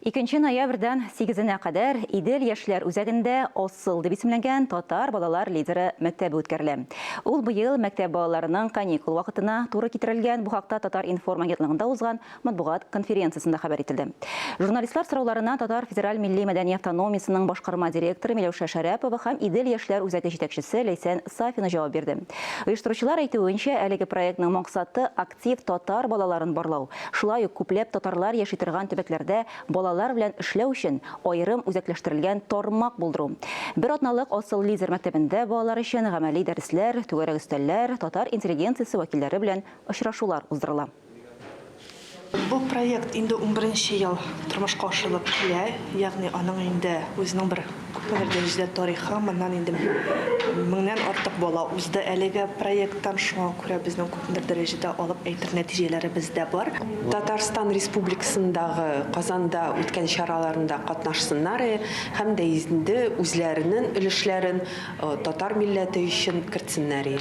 Икенче ноябрьдән сигезенә кадәр Идел яшьләр үзәгендә Асыл дип исемләнгән татар балалар лидеры мәктәбе үткәрелә. Ул быел мәктәп балаларының каникул вакытына туры китерелгән. Бу хакта Татар-информ агентлыгында узган матбугат конференциясендә хәбәр ителде. Журналистлар сорауларына Татар федераль милли-мәдәни автономиясенең башкарма директоры Миләүшә Шәрәпова һәм Идел яшьләр үзәге җитәкчесе Ләйсән Сафина җавап бирде. Оештыручылар әйтүенчә, әлеге проектның максаты, актив татар балаларын барлау, шулай ук күпләп татарлар яши торган төбәкләрдә балалар белән эшләү өчен аерым үзәкләштерелгән тармак булдыру. Бер атналык Асыл лидер мәктәбендә балалар өчен гамәли дәресләр, түгәрәк өстәлләр, татар интеллигенциясе вәкилләре белән очрашулар уздырыла. Бу проект инде унберенче ел тормышка ашырылып килә, ягъни аның инде үзенең бер күпмедер дәрәҗәдә тарихы, моннан инде меңнән артык бала узды әлеге проекттан, шуңа күрә безнең күпмедер дәрәҗәдә алып әйтер нәтиҗәләребез дә бар. Татарстан Республикасындагы Казанда үткән чараларында катнашсыннар һәм дә инде үзләренен өлешләрен татар милләте өчен кертсеннәр.